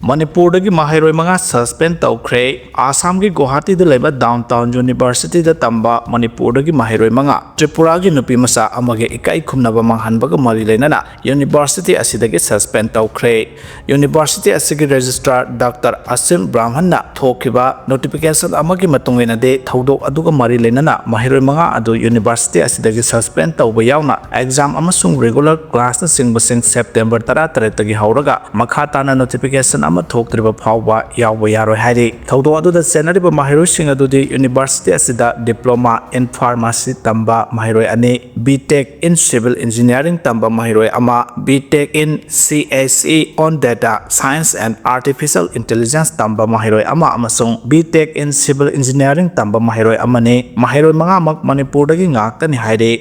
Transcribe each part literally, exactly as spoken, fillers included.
ꯃꯅꯤꯄꯨꯔꯗꯒꯤ ꯃꯍꯩꯔꯣꯏ ꯃꯉꯥ ꯁꯁꯄꯦꯟ ꯇꯧꯈ꯭ꯔꯦ꯫ ꯑꯁꯥꯝꯒꯤ ꯒꯨꯋꯥꯍꯥꯇꯤꯗ ꯂꯩꯕ ꯗꯥꯎꯟ ꯇꯥꯎꯟ ꯌꯨꯅꯤꯚꯔꯁꯤꯇꯤꯗ ꯇꯝꯕ ꯃꯅꯤꯄꯨꯔꯗꯒꯤ ꯃꯍꯩꯔꯣꯏ ꯃꯉꯥ, ꯇ꯭ꯔꯤꯄꯨꯔꯥꯒꯤ ꯅꯨꯄꯤ ꯃꯆꯥ ꯑꯃꯒꯤ ꯏꯀꯥꯏ ꯈꯨꯝꯅꯕ ꯃꯥꯡꯍꯟꯕꯒ ꯃꯔꯤ ꯂꯩꯅꯅ ꯌꯨꯅꯤꯚꯔꯁꯤꯇꯤ ꯑꯁꯤꯗꯒꯤ ꯁꯁꯄꯦꯟ ꯇꯧꯈ꯭ꯔꯦ꯫ ꯌꯨꯅꯤꯚꯔꯁꯤꯇꯤ ꯑꯁꯤꯒꯤ ꯔꯦꯖꯤꯁꯇ꯭ꯔꯥꯔ ꯗꯥꯛꯇꯔ ꯑꯁꯤꯝ ꯕ꯭ꯔꯥꯍꯃꯟꯅ ꯊꯣꯛꯈꯤꯕ ꯅꯣꯇꯤꯐꯤꯀꯦꯁꯟ ꯑꯃꯒꯤ ꯃꯇꯨꯡ ꯏꯟꯅꯗꯤ, ꯊꯧꯗꯣꯛ ꯑꯗꯨꯒ ꯃꯔꯤ ꯂꯩꯅꯅ ꯃꯍꯩꯔꯣꯏ ꯃꯉꯥ ꯑꯗꯨ ꯌꯨꯅꯤꯚꯔꯁꯤꯇꯤ ꯑꯁꯤꯗꯒꯤ ꯁꯁꯄꯦꯟ ꯇꯧꯕ ꯌꯥꯎꯅ ꯑꯦꯛꯖꯥꯝ ꯑꯃꯁꯨꯡ ꯔꯤꯒꯨꯂꯔ ꯀ꯭ꯂꯥꯁꯅꯆꯤꯡꯕꯁꯤꯡ ꯁꯦꯞꯇꯦꯝꯕꯔ ꯇꯔꯥꯇꯔꯦꯠꯇꯒꯤ ꯍꯧꯔꯒ ꯃꯈꯥ ꯇꯥꯅ ꯅꯣꯇꯤꯐꯤꯀꯦꯁꯟ ꯑꯃ ꯊꯣꯛꯇ꯭ꯔꯤꯕ ꯐꯥꯎꯕ ꯌꯥꯎꯕ ꯌꯥꯔꯣꯏ ꯍꯥꯏꯔꯤ꯫ ꯊꯧꯗꯣꯛ ꯑꯗꯨꯗ ꯆꯦꯟꯅꯔꯤꯕ ꯃꯍꯩꯔꯣꯏꯁꯤꯡ ꯑꯗꯨꯗꯤ ꯌꯨꯅꯤꯚꯔꯁꯤꯇꯤ ꯑꯁꯤꯗ diploma in pharmacy ꯇꯝꯕ ꯃꯍꯩꯔꯣꯏ ꯑꯅꯤ, B.Tech in Civil Engineering ꯇꯝꯕ ꯃꯍꯩꯔꯣꯏ ꯑꯃ, B.Tech in C S E on Data Science and Artificial Intelligence ꯇꯝꯕ ꯃꯍꯩꯔꯣꯏ ꯑꯃ ꯑꯃꯁꯨꯡ B.Tech in Civil Engineering ꯇꯝꯕ ꯃꯍꯩꯔꯣꯏ ꯑꯃꯅꯤ꯫ ꯃꯍꯩꯔꯣꯏ ꯃꯉꯥꯃꯛ ꯃꯅꯤꯄꯨꯔꯗꯒꯤ ꯉꯥꯛꯇꯅꯤ ꯍꯥꯏꯔꯤ꯫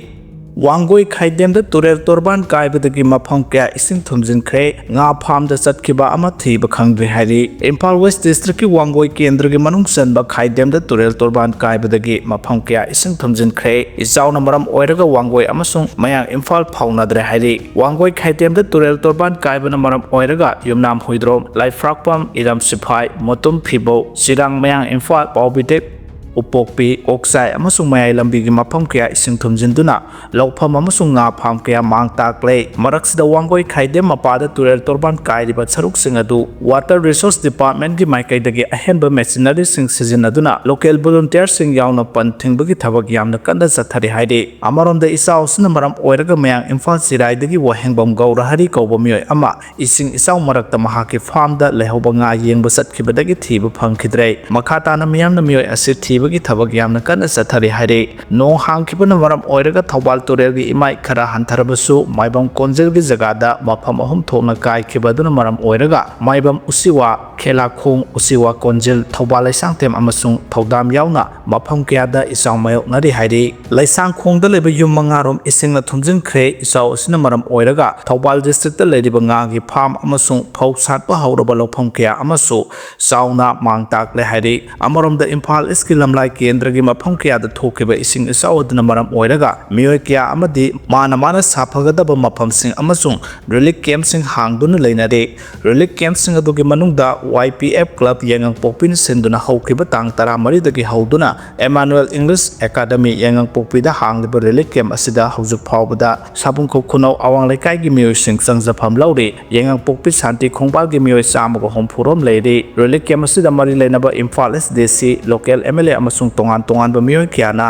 ꯋꯥꯡꯒꯣꯏ ꯈꯥꯏꯗꯦꯝꯗ ꯇꯨꯔꯦꯜ ꯇꯣꯔꯕꯥꯟ ꯀꯥꯏꯕꯗꯒꯤ ꯃꯐꯝ ꯀꯌꯥ ꯏꯁꯤꯡ ꯊꯨꯝꯖꯤꯟꯈ꯭ꯔꯦ꯫ ꯉꯥ ꯐꯥꯝꯗ ꯆꯠꯈꯤꯕ ꯑꯃ ꯊꯤꯕ ꯈꯪꯗ꯭ꯔꯤ ꯍꯥꯏꯔꯤ꯫ ꯏꯝꯐꯥꯜ ꯋꯦꯁ ꯗꯤꯁꯇ꯭ꯔꯤꯛꯀꯤ ꯋꯥꯡꯒꯣꯏ ꯀꯦꯟꯗ꯭ꯔꯒꯤ ꯃꯅꯨꯡ ꯆꯟꯕ ꯈꯥꯏꯗꯦꯝꯗ ꯇꯨꯔꯦꯜ ꯇꯣꯔꯕꯥꯟ ꯀꯥꯏꯕꯗꯒꯤ ꯃꯐꯝ ꯀꯌꯥ ꯏꯁꯤꯡ ꯊꯨꯝꯖꯤꯟꯈ꯭ꯔꯦ꯫ ꯏꯆꯥꯎꯅ ꯃꯔꯝ ꯑꯣꯏꯔꯒ ꯋꯥꯡꯒꯣꯏ ꯑꯃꯁꯨꯡ ꯃꯌꯥꯡ ꯏꯝꯐꯥꯜ ꯐꯥꯎꯅꯗ꯭ꯔꯦ ꯍꯥꯏꯔꯤ꯫ ꯋꯥꯡꯒꯣꯏ ꯈꯥꯏꯗꯦꯝꯗ ꯇꯨꯔꯦꯜ ꯇꯣꯔꯕꯥꯟ ꯀꯥꯏꯕꯅ ꯃꯔꯝ ꯑꯣꯏꯔꯒ ꯌꯨꯝꯅꯥꯝ ꯍꯨꯏꯗ꯭ꯔꯣꯝ, ꯂꯥꯏꯐ꯭ꯔꯥꯛꯄꯝ, ꯏꯔꯝ ꯁꯤꯐꯥꯏ, ꯃꯣꯇꯨꯝ ꯐꯤꯕꯧ, ꯆꯤꯔꯥꯡ ꯃꯌꯥꯡ ꯏꯝꯐꯥꯜ, ꯄꯥꯎꯕꯤꯗꯦꯛ, ꯎꯄꯣꯛꯄꯤ, ꯀꯣꯛꯆꯥꯏ ꯑꯃꯁꯨꯡ ꯃꯌꯥꯏ ꯂꯝꯕꯤꯒꯤ ꯃꯐꯝ ꯀꯌꯥ ꯏꯁꯤꯡ ꯊꯨꯝꯖꯤꯟꯗꯨꯅ ꯂꯧꯐꯝ ꯑꯃꯁꯨꯡ ꯉꯥ ꯐꯥꯝ ꯀꯌꯥ ꯃꯥꯡ ꯇꯥꯛꯂꯦ꯫ ꯃꯔꯛꯁꯤꯗ ꯋꯥꯡꯒꯣꯏ ꯈꯥꯏꯗꯦꯝ ꯃꯄꯥꯗ ꯇꯨꯔꯦꯜ ꯇꯣꯔꯕꯥꯟ ꯀꯥꯏꯔꯤꯕ ꯁꯔꯨꯛꯁꯤꯡ ꯑꯗꯨ Water Resource Departmentꯀꯤ ꯃꯥꯏꯀꯩꯗꯒꯤ ꯑꯍꯦꯟꯕ ꯃꯦꯆꯤꯅꯔꯤꯁꯤꯡ ꯁꯤꯖꯤꯟꯅꯗꯨꯅ local volunteerꯁꯤꯡ ꯌꯥꯎꯅ ꯄꯟ ꯊꯤꯡꯕꯒꯤ ꯊꯕꯛ ꯌꯥꯝꯅ ꯀꯟꯅ ꯆꯠꯊꯔꯤ ꯍꯥꯏꯔꯤ꯫ ꯑꯃꯔꯣꯝꯗ ꯏꯆꯥꯎ ꯑꯁꯤꯅ ꯃꯔꯝ ꯑꯣꯏꯔꯒ ꯃꯌꯥꯡ ꯏꯝꯐꯥꯜ ꯆꯤꯔꯥꯏꯗꯒꯤ ꯋꯥꯍꯦꯡꯕꯝ ꯒꯧꯔꯍꯔꯤ ꯀꯧꯕ ꯃꯤꯑꯣꯏ ꯑꯃ ꯏꯁꯤꯡ ꯏꯆꯥꯎ ꯃꯔꯛꯇ ꯃꯍꯥꯛꯀꯤ ꯐꯥꯔꯝꯗ ꯂꯩꯍꯧꯕ ꯉꯥ ꯌꯦꯡꯕ ꯆꯠꯈꯤꯕꯗꯒꯤ ꯊꯤꯕ ꯐꯪꯈꯤꯗ꯭ꯔꯦ꯫ ꯃꯈꯥ ꯇꯥꯅ ꯃꯤꯌꯥꯝꯅ ꯃꯤꯑꯣꯏ ꯑꯁꯤ ꯊꯤꯕꯒꯤ ꯊꯕꯛ ꯌꯥꯝꯅ ꯀꯟꯅ ꯆꯠꯊꯔꯤ ꯍꯥꯏꯔꯤ꯫ ꯅꯣꯡ ꯍꯥꯡꯈꯤꯕꯅ ꯃꯔꯝ ꯑꯣꯏꯔꯒ ꯊꯧꯕꯥꯜ ꯇꯨꯔꯦꯜꯒꯤ ꯏꯃꯥꯏ ꯈꯔ ꯍꯟꯊꯔꯕꯁꯨ ꯃꯥꯏꯕꯝ ꯀꯣꯟꯖꯦꯜꯒꯤ ꯖꯒꯥꯗ ꯃꯐꯝ ꯑꯍꯨꯝ ꯊꯣꯛꯅ ꯀꯥꯏꯈꯤꯕ ꯑꯗꯨꯅ ꯃꯔꯝ ꯑꯣꯏꯔꯒ ꯃꯥꯏꯕꯝ ꯎꯆꯤꯋꯥ, ꯈꯦꯂꯥꯈꯣꯡ, ꯎꯆꯤꯋꯥ ꯀꯣꯟꯖꯦꯜ, ꯊꯧꯕꯥꯜ ꯂꯩꯁꯥꯡꯊꯦꯝ ꯑꯃꯁꯨꯡ ꯊꯧꯗꯥꯝ ꯌꯥꯎꯅ ꯃꯐꯝ ꯀꯌꯥꯗ ꯏꯆꯥꯎ ꯃꯥꯌꯣꯛꯅꯔꯤ ꯍꯥꯏꯔꯤ꯫ ꯂꯩꯁꯥꯡꯈꯣꯡꯗ ꯂꯩꯕ ꯌꯨꯝ ꯃꯉꯥꯔꯣꯝ ꯏꯁꯤꯡꯅ ꯊꯨꯝꯖꯤꯟꯈ꯭ꯔꯦ꯫ ꯏꯆꯥꯎ ꯑꯁꯤꯅ ꯃꯔꯝ ꯑꯣꯏꯔꯒ ꯊꯧꯕꯥꯜ ꯗꯤꯁꯇ꯭ꯔꯤꯛꯇ ꯂꯩꯔꯤꯕ ꯉꯥꯒꯤ ꯐꯥꯔꯝ ꯑꯃꯁꯨꯡ ꯐꯧ ꯁꯥꯠꯄ ꯍꯧꯔꯕ ꯂꯧꯐꯝ ꯀꯌꯥ ꯑꯃꯁꯨ ꯆꯥꯎꯅ ꯃꯥꯡ ꯇꯥꯛꯂꯦ ꯍꯥꯏꯔꯤ꯫ ꯑꯃꯔꯣꯝꯗ ꯏꯝꯐꯥꯜ ꯏꯁꯀꯤ ꯂꯥꯏ ꯀꯦꯟꯗ꯭ꯔꯒꯤ ꯃꯐꯝ ꯀꯌꯥꯗ ꯊꯣꯛꯈꯤꯕ ꯏꯁꯤꯡ ꯏꯆꯥꯎ ꯑꯗꯨꯅ ꯃꯔꯝ ꯑꯣꯏꯔꯒ ꯃꯤꯑꯣꯏ ꯀꯌꯥ ꯑꯃꯗꯤ ꯃꯥꯅ ꯃꯥꯅ ꯁꯥꯐꯒꯗꯕ ꯃꯐꯝꯁꯤꯡ ꯑꯃꯁꯨꯡ ꯔꯤꯂꯤꯐ ꯀꯦꯝꯞꯁꯤꯡ ꯍꯥꯡꯗꯨꯅ ꯂꯩꯅꯔꯤ꯫ ꯔꯤꯂꯤꯐ ꯀꯦꯝꯞꯁꯤꯡ ꯑꯗꯨꯒꯤ ꯃꯅꯨꯡꯗ ꯋꯥꯏ ꯄꯤ ꯑꯦꯐ ꯀ꯭ꯂꯕ ꯌꯥꯏꯉꯪꯄꯣꯛꯄꯤꯅ ꯁꯤꯟꯗꯨꯅ ꯍꯧꯈꯤꯕ ꯇꯥꯡ ꯇꯔꯥꯃꯔꯤꯗꯒꯤ ꯍꯧꯗꯨꯅ ꯏꯃꯥꯅꯨꯑꯦꯜ ꯏꯪꯂꯤꯁ ꯑꯦꯀꯥꯗꯃꯤ ꯌꯥꯏꯉꯪꯄꯣꯛꯄꯤꯗ ꯍꯥꯡꯂꯤꯕ ꯔꯤꯂꯤꯐ ꯀꯦꯝꯞ ꯑꯁꯤꯗ ꯍꯧꯖꯤꯛ ꯐꯥꯎꯕꯗ ꯁꯥꯕꯨꯡꯈꯣꯛ ꯈꯨꯅꯧ ꯑꯋꯥꯡ ꯂꯩꯀꯥꯏꯒꯤ ꯃꯤꯑꯣꯏꯁꯤꯡ ꯆꯪꯖꯐꯝ ꯂꯧꯔꯤ꯫ ꯌꯥꯏꯉꯪꯄꯣꯛꯄꯤ ꯁꯥꯟꯇꯤ ꯈꯣꯡꯕꯥꯜꯒꯤ ꯃꯤꯑꯣꯏ ꯆꯥꯝꯃꯒ ꯍꯨꯝꯐꯨ ꯔꯣꯝ ꯂꯩꯔꯤ꯫ ꯔꯤꯂꯤꯐ ꯀꯦꯝꯞ ꯑꯁꯤꯗ ꯃꯔꯤ ꯂꯩꯅꯕ ꯏꯝꯐꯥꯜ ꯏꯁ ꯗꯤ ꯁꯤ, ꯂꯣꯀꯦꯜ ꯑꯦꯝ ꯑꯦꯜ ꯑꯦ ꯑꯃꯁꯨꯡ ꯇꯣꯉꯥꯟ ꯇꯣꯉꯥꯟꯕ ꯃꯤꯑꯣꯏ ꯀꯌꯥꯅ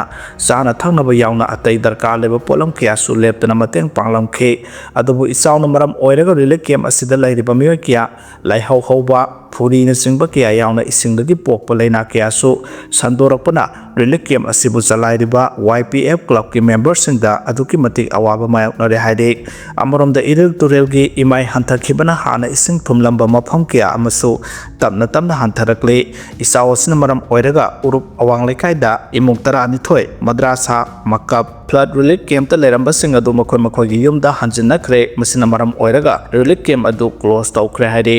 ꯆꯥꯅ ꯊꯛꯅꯕ ꯌꯥꯎꯅ ꯑꯇꯩ ꯗꯔꯀꯥꯔ ꯂꯩꯕ ꯄꯣꯠꯂꯝ ꯀꯌꯥꯁꯨ ꯂꯦꯞꯇꯅ ꯃꯇꯦꯡ ꯄꯥꯡꯂꯝꯈꯤ꯫ ꯑꯗꯨꯕꯨ ꯏꯆꯥꯎꯅ ꯃꯔꯝ ꯑꯣꯏꯔꯒ ꯔꯤꯂꯤꯐ ꯀꯦꯝꯞ ꯑꯁꯤꯗ ꯂꯩꯔꯤꯕ ꯃꯤꯑꯣꯏ ꯀꯌꯥ ꯂꯥꯏꯍꯧ ꯍꯧꯕ, ꯐꯨꯔꯤꯅꯆꯤꯡꯕ ꯀꯌꯥ ꯌꯥꯎꯅ ꯏꯁꯤꯡꯗꯒꯤ ꯄꯣꯛꯄ ꯂꯥꯏꯅꯥ ꯀꯌꯥꯁꯨ ꯁꯟꯗꯣꯔꯛꯄꯅ ꯔꯤꯂꯤꯐ ꯀꯦꯝꯞ ꯑꯁꯤꯕꯨ ꯆꯂꯥꯏꯔꯤꯕ ꯋꯥꯏ ꯄꯤ ꯑꯦꯐ ꯀ꯭ꯂꯕꯀꯤ ꯃꯦꯝꯕꯔꯁꯤꯡꯗ ꯑꯗꯨꯛꯀꯤ ꯃꯇꯤꯛ ꯑꯋꯥꯕ ꯃꯥꯌꯣꯛꯅꯔꯦ ꯍꯥꯏꯔꯤ꯫ ꯑꯃꯔꯣꯝꯗ ꯏꯔꯤꯜ ꯇꯨꯔꯦꯜꯒꯤ ꯏꯃꯥꯏ ꯍꯟꯊꯈꯤꯕꯅ ꯍꯥꯟꯅ ꯏꯁꯤꯡ ꯊꯨꯝꯂꯝꯕ ꯃꯐꯝ ꯀꯌꯥ ꯑꯃꯁꯨ ꯇꯞꯅ ꯇꯞꯅ ꯍꯟꯊꯔꯛꯂꯤ꯫ ꯏꯆꯥꯎ ꯑꯁꯤꯅ ꯃꯔꯝ ꯑꯣꯏꯔꯒ ꯎꯔꯨꯞ ꯑꯋꯥꯡ ꯂꯩꯀꯥꯏꯗ ꯏꯃꯨꯡ ꯇꯔꯥꯅꯤꯊꯣꯏ ꯃꯗ꯭ꯔꯥꯁꯥ, ꯃꯀꯞ, ꯐ꯭ꯂꯠ ꯔꯤꯂꯤꯐ ꯀꯦꯝꯞꯇ ꯂꯩꯔꯝꯕꯁꯤꯡ ꯑꯗꯨ ꯃꯈꯣꯏ ꯃꯈꯣꯏꯒꯤ ꯌꯨꯝꯗ ꯍꯟꯖꯤꯟꯅꯈ꯭ꯔꯦ꯫ ꯃꯁꯤꯅ ꯃꯔꯝ ꯑꯣꯏꯔꯒ ꯔꯤꯂꯤꯐ ꯀꯦꯝꯞ ꯑꯗꯨ ꯀ꯭ꯂꯣꯖ ꯇꯧꯈ꯭ꯔꯦ ꯍꯥꯏꯔꯤ꯫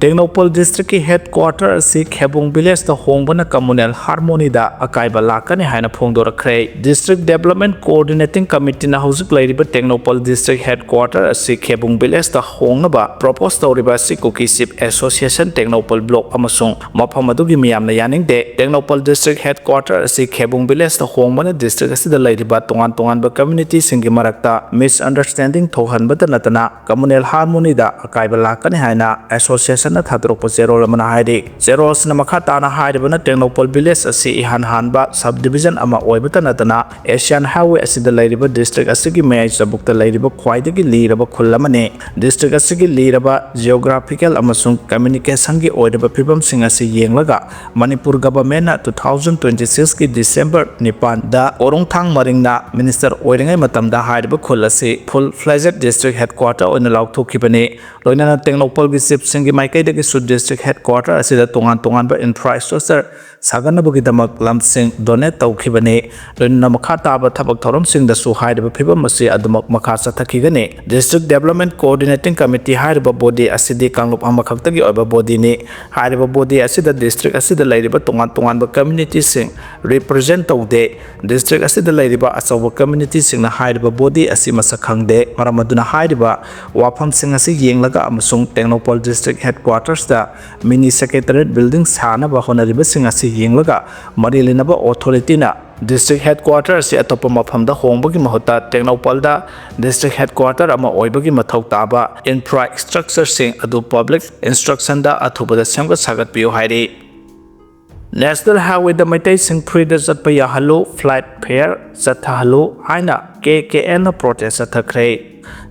ꯇꯦꯡꯅꯧꯄꯜ ꯗꯤꯁꯇ꯭ꯔꯤꯛꯀꯤ ꯍꯦꯗ ꯀ꯭ꯋꯥꯇꯔ ꯑꯁꯤ ꯈꯦꯕꯨꯡ ꯚꯤꯂꯦꯖꯇ ꯍꯣꯡꯕꯅ ꯀꯝꯃꯨꯅꯦꯜ ꯍꯥꯔꯃꯣꯅꯤꯗ ꯑꯀꯥꯏꯕ ꯂꯥꯛꯀꯅꯤ ꯍꯥꯏꯅ ꯐꯣꯡꯗꯣꯔꯛꯈ꯭ꯔꯦ꯫ ꯗꯤꯁꯇ꯭ꯔꯤꯛ ꯗꯦꯕꯂꯞꯃꯦꯟ ꯀꯣꯑꯣꯔꯗꯤꯅꯦꯇꯤꯡ ꯀꯃꯤꯇꯤꯅ ꯍꯧꯖꯤꯛ ꯂꯩꯔꯤꯕ ꯇꯦꯡꯅꯧꯄꯜ ꯗꯤꯁꯇ꯭ꯔꯤꯛ ꯍꯦꯗ ꯀ꯭ꯋꯥꯇꯔ ꯑꯁꯤ ꯈꯦꯕꯨꯡ ꯚꯤꯂꯦꯖꯇ ꯍꯣꯡꯅꯕ ꯄ꯭ꯔꯣꯄꯣꯁ ꯇꯧꯔꯤꯕ ꯑꯁꯤ ꯀꯨꯀꯤ ꯆꯤꯐ ꯑꯦꯁꯣꯁꯤꯌꯦꯁꯟ ꯇꯦꯡꯅꯧꯄꯜ ꯕ꯭ꯂꯣꯛ ꯑꯃꯁꯨꯡ ꯃꯐꯝ ꯑꯗꯨꯒꯤ ꯃꯤꯌꯥꯝꯅ ꯌꯥꯅꯤꯡꯗꯦ꯫ ꯇꯦꯡꯅꯧꯄꯜ ꯗꯤꯁꯇ꯭ꯔꯤꯛ ꯍꯦꯗ ꯀ꯭ꯋꯥꯇꯔ ꯑꯁꯤ ꯈꯦꯕꯨꯡ ꯚꯤꯂꯦꯖꯇ ꯍꯣꯡꯕꯅ ꯗꯤꯁꯇ꯭ꯔꯤꯛ ꯑꯁꯤꯗ ꯂꯩꯔꯤꯕ ꯇꯣꯉꯥꯟ ꯇꯣꯉꯥꯟꯕ ꯀꯝꯃ꯭ꯌꯨꯅꯤꯇꯤꯁꯤꯡꯒꯤ ꯃꯔꯛꯇ ꯃꯤꯁꯑꯟꯗꯔꯁ꯭ꯇꯦꯟꯗꯤꯡ ꯊꯣꯛꯍꯟꯕꯇ ꯅꯠꯇꯅ ꯀꯝꯃꯨꯅꯦꯜ ꯍꯥꯔꯃꯣꯅꯤꯗ ꯑꯀꯥꯏꯕ ꯂꯥꯛꯀꯅꯤ ꯍꯥꯏꯅ ꯑꯦꯁꯣꯁꯤꯌꯦꯁꯟꯅ ꯊꯥꯗꯣꯔꯛꯄ ꯆꯦꯔꯣꯜ ꯑꯃꯅ ꯍꯥꯏꯔꯤ꯫ ꯆꯦꯔꯣꯜ ꯑꯁꯤꯅ ꯃꯈꯥ ꯇꯥꯅ ꯍꯥꯏꯔꯤꯕꯅ ꯇꯦꯡꯅꯧꯄꯜ ꯚꯤꯂꯦꯖ ꯑꯁꯤ ꯏꯍꯥꯟ ꯍꯥꯟꯕ ꯁꯕ ꯗꯤꯕꯤꯖꯟ ꯑꯃ ꯑꯣꯏꯕꯇ ꯅꯠꯇꯅ ꯑꯦꯁꯤꯌꯥꯟ ꯍꯥꯏꯋꯦ ꯑꯁꯤꯗ ꯂꯩꯔꯤꯕ ꯗꯤꯁꯇ꯭ꯔꯤꯛ ꯑꯁꯤꯒꯤ ꯃꯌꯥꯏ ꯆꯕꯨꯛꯇ ꯂꯩꯔꯤꯕ ꯈ꯭ꯋꯥꯏꯗꯒꯤ ꯂꯤꯔꯕ ꯈꯨꯜ ꯑꯃꯅꯤ꯫ ꯗꯤꯁꯇ꯭ꯔꯤꯛ ꯑꯁꯤꯒꯤ ꯂꯤꯔꯕ ꯖꯤꯑꯣꯒ꯭ꯔꯥꯐꯤꯀꯦꯜ ꯑꯃꯁꯨꯡ ꯀꯝꯃ꯭ꯌꯨꯅꯤꯀꯦꯁꯟꯒꯤ ꯑꯣꯏꯔꯕ ꯐꯤꯕꯝꯁꯤꯡ ꯑꯁꯤ ꯌꯦꯡꯂꯒ ꯃꯅꯤꯄꯨꯔ ꯒꯚꯔꯟꯃꯦꯟꯠꯅ two thousand twenty sixꯀꯤ ꯗꯤꯁꯦꯝꯕꯔ ꯅꯤꯄꯥꯟꯗ ꯀꯣꯔꯣꯡꯊꯥꯡ ꯃꯔꯤꯡꯅ ꯃꯤꯅꯤꯁꯇꯔ ꯑꯣꯏꯔꯤꯉꯩ ꯃꯇꯝꯗ ꯍꯥꯏꯔꯤꯕ ꯈꯨꯜ ꯑꯁꯤ ꯐꯨꯜ ꯐ꯭ꯂꯦꯖꯦꯗ ꯗꯤꯁꯇ꯭ꯔꯤꯛ ꯍꯦꯗꯀ꯭ꯋꯥꯇꯔ ꯑꯣꯏꯅ ꯂꯥꯎꯊꯣꯛꯈꯤꯕꯅꯤ꯫ ꯂꯣꯏꯅꯅ ꯇꯦꯡꯅꯧꯄꯜꯒꯤ ꯆꯤꯐꯁꯤꯡꯒꯤ ꯃꯥꯏꯀꯩ ꯃꯥꯏꯀꯩꯗꯒꯤꯁꯨ district headquarter ꯑꯁꯤꯗ ꯇꯣꯉꯥꯟ ꯇꯣꯉꯥꯟꯕ infrastructure ꯁꯥꯒꯠꯅꯕꯒꯤꯗꯃꯛ ꯂꯝꯁꯤꯡ donate ꯇꯧꯈꯤꯕꯅꯤ꯫ ꯂꯣꯏꯅꯅ ꯃꯈꯥ ꯇꯥꯕ ꯊꯕꯛ ꯊꯧꯔꯝꯁꯤꯡꯗꯁꯨ ꯍꯥꯏꯔꯤꯕ ꯐꯤꯕꯝ ꯑꯁꯤ ꯑꯗꯨꯃꯛ ꯃꯈꯥ ꯆꯠꯊꯈꯤꯒꯅꯤ꯫ District Development Coordinating Committee ꯍꯥꯏꯔꯤꯕ body ꯑꯁꯤꯗꯤ ꯀꯥꯡꯂꯨꯞ ꯑꯃꯈꯛꯇꯒꯤ ꯑꯣꯏꯕ bodyꯅꯤ꯫ ꯍꯥꯏꯔꯤꯕ body ꯑꯁꯤꯗ district ꯑꯁꯤꯗ ꯂꯩꯔꯤꯕ ꯇꯣꯉꯥꯟ ꯇꯣꯉꯥꯟꯕ communityꯁꯤꯡ represent ꯇꯧꯗꯦ꯫ District ꯑꯁꯤꯗ ꯂꯩꯔꯤꯕ ꯑꯆꯧꯕ communityꯁꯤꯡꯅ ꯍꯥꯏꯔꯤꯕ body ꯑꯁꯤ ꯃꯁꯛ ꯈꯪꯗꯦ꯫ ꯃꯔꯝ ꯑꯗꯨꯅ ꯍꯥꯏꯔꯤꯕ ꯋꯥꯐꯝꯁꯤꯡ ꯑꯁꯤ ꯌꯦꯡꯂꯒ ꯑꯃꯁꯨꯡ Tengnoupal district headquartersꯇ mini secretariat building ꯁꯥꯅꯕ ꯍꯣꯠꯅꯔꯤꯕꯁꯤꯡ ꯑꯁꯤ ꯌꯦꯡꯂꯒ ꯃꯔꯤ ꯂꯩꯅꯕ authorityꯅ district headquarter ꯑꯁꯤ ꯑꯇꯣꯞꯄ ꯃꯐꯝꯗ ꯍꯣꯡꯕꯒꯤ ꯃꯍꯨꯠꯇ ꯇꯦꯡꯅꯧꯄꯜꯗ district headquarter ꯑꯃ ꯑꯣꯏꯕꯒꯤ ꯃꯊꯧ ꯇꯥꯕ infrastructureꯁꯤꯡ ꯑꯗꯨ public instructionꯗ ꯑꯊꯨꯕꯗ ꯁꯦꯝꯒꯠ ꯁꯥꯒꯠꯄꯤꯌꯨ ꯍꯥꯏꯔꯤ꯫ National Highwayꯗ ꯃꯩꯇꯩꯁꯤꯡ freeꯗ ꯆꯠꯄ ꯌꯥꯍꯜꯂꯨ, flight fare ꯆꯠꯊꯍꯜꯂꯨ ꯍꯥꯏꯅ KKNꯅ protest ꯆꯠꯊꯈ꯭ꯔꯦ꯫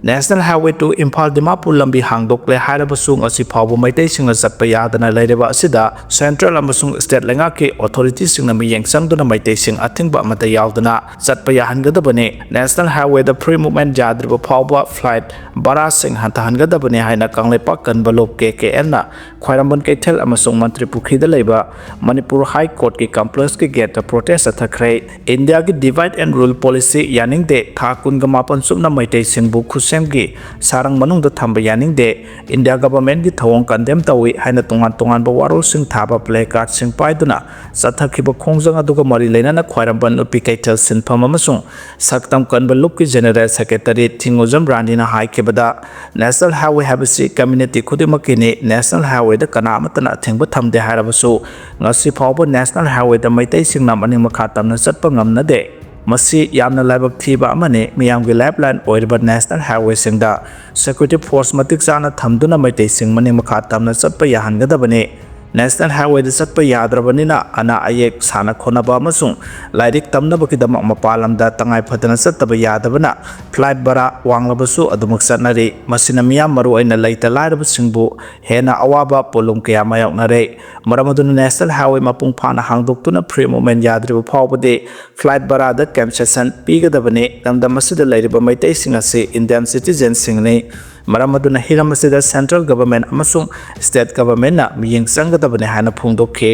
National Highway two Imphal Dimapur ꯂꯝꯕꯤ ꯍꯥꯡꯗꯣꯛꯂꯦ ꯍꯥꯏꯔꯕꯁꯨ ꯉꯁꯤ ꯐꯥꯎꯕ ꯃꯩꯇꯩꯁꯤꯡꯅ ꯆꯠꯄ ꯌꯥꯗꯅ ꯂꯩꯔꯤꯕ ꯑꯁꯤꯗ central ꯑꯃꯁꯨꯡ state ꯂꯩꯉꯥꯛꯀꯤ authorityꯁꯤꯡꯅ ꯃꯤꯠꯌꯦꯡ ꯆꯪꯗꯨꯅ ꯃꯩꯇꯩꯁꯤꯡ ꯑꯊꯤꯡꯕ ꯑꯃꯠꯇ ꯌꯥꯎꯗꯅ ꯆꯠꯄ ꯌꯥꯍꯟꯒꯗꯕꯅꯤ꯫ National Highwayꯗ free movement ꯌꯥꯗ꯭ꯔꯤꯕ ꯐꯥꯎꯕ flight ꯚꯔꯥꯁꯤꯡ ꯍꯟꯊꯍꯟꯒꯗꯕꯅꯤ ꯍꯥꯏꯅ ꯀꯪꯂꯩꯄꯥꯛ ꯀꯟꯕ ꯂꯨꯞ KKNꯅ ꯈ꯭ꯋꯥꯏꯔꯝꯕꯟ ꯀꯩꯊꯦꯜ ꯑꯃꯁꯨꯡ ꯃꯟꯇ꯭ꯔꯤ ꯄꯨꯈ꯭ꯔꯤꯗ ꯂꯩꯕ ꯃꯅꯤꯄꯨꯔ High Courtꯀꯤ complexꯀꯤ gateꯇ protest ꯆꯠꯊꯈ꯭ꯔꯦ꯫ ꯏꯟꯗꯤꯌꯥꯒꯤ divide and rule policy ꯌꯥꯅꯤꯡꯗꯦ, ꯊꯥ ꯀꯨꯟꯒ ꯃꯥꯄꯟ ꯆꯨꯞꯅ ꯃꯩꯇꯩꯁꯤꯡꯕꯨ ꯈꯨꯠꯁꯦꯝꯒꯤ ꯁꯥꯔꯪ ꯃꯅꯨꯡꯗ ꯊꯝꯕ ꯌꯥꯅꯤꯡꯗꯦ, ꯏꯟꯗꯤꯌꯥ governmentꯀꯤ ꯊꯧꯑꯣꯡ condemn ꯇꯧꯏ ꯍꯥꯏꯅ ꯇꯣꯉꯥꯟ ꯇꯣꯉꯥꯟꯕ ꯋꯥꯔꯣꯜꯁꯤꯡ ꯊꯥꯕ placardꯁꯤꯡ ꯄꯥꯏꯗꯨꯅ ꯆꯠꯊꯈꯤꯕ ꯈꯣꯡꯖꯪ ꯑꯗꯨꯒ ꯃꯔꯤ ꯂꯩꯅꯅ ꯈ꯭ꯋꯥꯏꯔꯝꯕꯟ ꯅꯨꯄꯤ ꯀꯩꯊꯦꯜ ꯁꯤꯟꯐꯝ ꯑꯃꯁꯨꯡ ꯁꯛꯇꯝ ꯀꯟꯕ ꯂꯨꯞꯀꯤ general secretary ꯊꯤꯡꯉꯨꯖꯝ ꯔꯥꯅꯤꯅ ꯍꯥꯏꯈꯤꯕꯗ, National Highway ꯍꯥꯏꯕꯁꯤ community ꯈꯨꯗꯤꯡꯃꯛꯀꯤꯅꯤ꯫ National Highwayꯗ ꯀꯅꯥ ꯑꯃꯠꯇꯅ ꯑꯊꯤꯡꯕ ꯊꯝꯗꯦ ꯍꯥꯏꯔꯕꯁꯨ, ꯉꯁꯤ ꯐꯥꯎꯕ National Highwayꯗ ꯃꯩꯇꯩꯁꯤꯡꯅ ꯃꯅꯤꯡ ꯃꯈꯥ ꯇꯝꯅ ꯆꯠꯄ ꯉꯝꯅꯗꯦ꯫ ꯃꯁꯤ ꯌꯥꯝꯅ ꯂꯥꯏꯕꯛ ꯊꯤꯕ ꯑꯃꯅꯤ꯫ ꯃꯤꯌꯥꯝꯒꯤ lifeline ꯑꯣꯏꯔꯤꯕ National Highwayꯁꯤꯡꯗ security force ꯃꯇꯤꯛ ꯆꯥꯅ ꯊꯝꯗꯨꯅ ꯃꯩꯇꯩꯁꯤꯡ ꯃꯅꯤꯡ ꯃꯈꯥ ꯇꯝꯅ ꯆꯠꯄ ꯌꯥꯍꯟꯒꯗꯕꯅꯤ꯫ National Highwayꯗ ꯆꯠꯄ ꯌꯥꯗ꯭ꯔꯕꯅꯤꯅ ꯑꯅꯥ ꯑꯌꯦꯛ, ꯁꯥꯟꯅ ꯈꯣꯠꯅꯕ ꯑꯃꯁꯨꯡ ꯂꯥꯏꯔꯤꯛ ꯇꯝꯅꯕꯒꯤꯗꯃꯛ ꯃꯄꯥꯟ ꯂꯝꯗ ꯇꯉꯥꯏ ꯐꯗꯅ ꯆꯠꯇꯕ ꯌꯥꯗꯕꯅ flight ꯚꯔꯥ ꯋꯥꯡꯂꯕꯁꯨ ꯑꯗꯨꯃꯛ ꯆꯠꯅꯔꯤ꯫ ꯃꯁꯤꯅ ꯃꯤꯌꯥꯝ, ꯃꯔꯨꯑꯣꯏꯅ ꯂꯩꯇ ꯂꯥꯏꯔꯕꯁꯤꯡꯕꯨ ꯍꯦꯟꯅ ꯑꯋꯥꯕ ꯄꯣꯠꯂꯨꯝ ꯀꯌꯥ ꯃꯥꯌꯣꯛꯅꯔꯦ꯫ ꯃꯔꯝ ꯑꯗꯨꯅ National Highway ꯃꯄꯨꯡ ꯐꯥꯅ ꯍꯥꯡꯗꯣꯛꯇꯨꯅ free movement ꯌꯥꯗ꯭ꯔꯤꯕ ꯐꯥꯎꯕꯗꯤ flight ꯚꯔꯥꯗ concession ꯄꯤꯒꯗꯕꯅꯤ꯫ ꯂꯝꯗꯝ ꯑꯁꯤꯗ ꯂꯩꯔꯤꯕ ꯃꯩꯇꯩꯁꯤꯡ ꯑꯁꯤ Indian citizenꯁꯤꯡꯅꯤ꯫ ꯃꯔꯝ ꯑꯗꯨꯅ ꯍꯤꯔꯝ ꯑꯁꯤꯗ central government ꯑꯃꯁꯨꯡ state governmentꯅ ꯃꯤꯠꯌꯦꯡ ꯆꯪꯒꯗꯕꯅꯤ ꯍꯥꯏꯅ ꯐꯣꯡꯗꯣꯛꯈꯤ꯫